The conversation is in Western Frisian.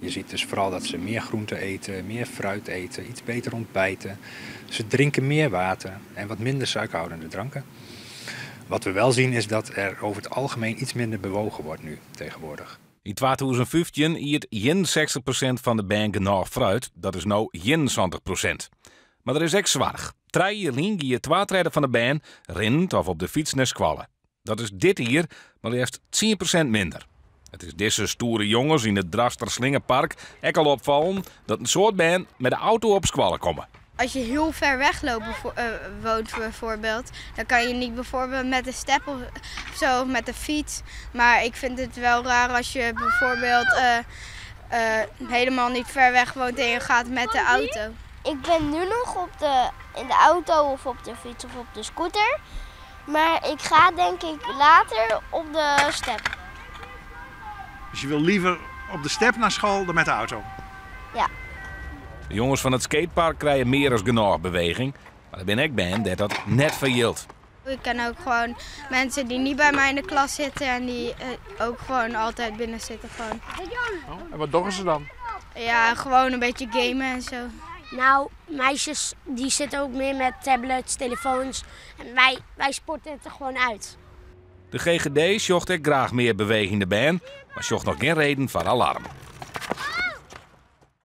Je ziet dus vooral dat ze meer groente eten, meer fruit eten, iets beter ontbijten. Ze drinken meer water en wat minder suikerhoudende dranken. Wat we wel zien is dat er over het algemeen iets minder bewogen wordt nu tegenwoordig. Yn 2015 iet 61% fan de bern genôch fruit, dat is no 71%. Mar der is ek soarch. 3 jier lyn gie 2/3 fan de bern rinnend of op de fyts nei skoalle. Dat is dit jier mar leafst 10% minder. It is dizze stoere jonges yn it Drachtster Slingerpark ek al opfallen dat in soad bern mei de auto op skoalle komme. Als je heel ver weg loopt, woont bijvoorbeeld, dan kan je niet bijvoorbeeld met de step of zo of met de fiets. Maar ik vind het wel raar als je bijvoorbeeld helemaal niet ver weg woont en je gaat met de auto. Ik ben nu nog in de auto of op de fiets of op de scooter. Maar ik ga denk ik later op de step. Dus je wil liever op de step naar school dan met de auto? Ja. De jonges fan it skatepark krije mear as genôch beweging. Mar der binne ek bern dêr't dat net foar jildt. Ik ken ook gewoon mensen die niet bij mij in de klas zitten en die ook gewoon altijd binnen zitten. Gewoon. Oh, en wat doen ze dan? Ja, gewoon een beetje gamen en zo. Meisjes die zitten ook meer met tablets, telefoons. En wij sporten het er gewoon uit. De GGD sjocht ek graach mear bewegende bern, mar sjocht noch gjin reden foar alarm.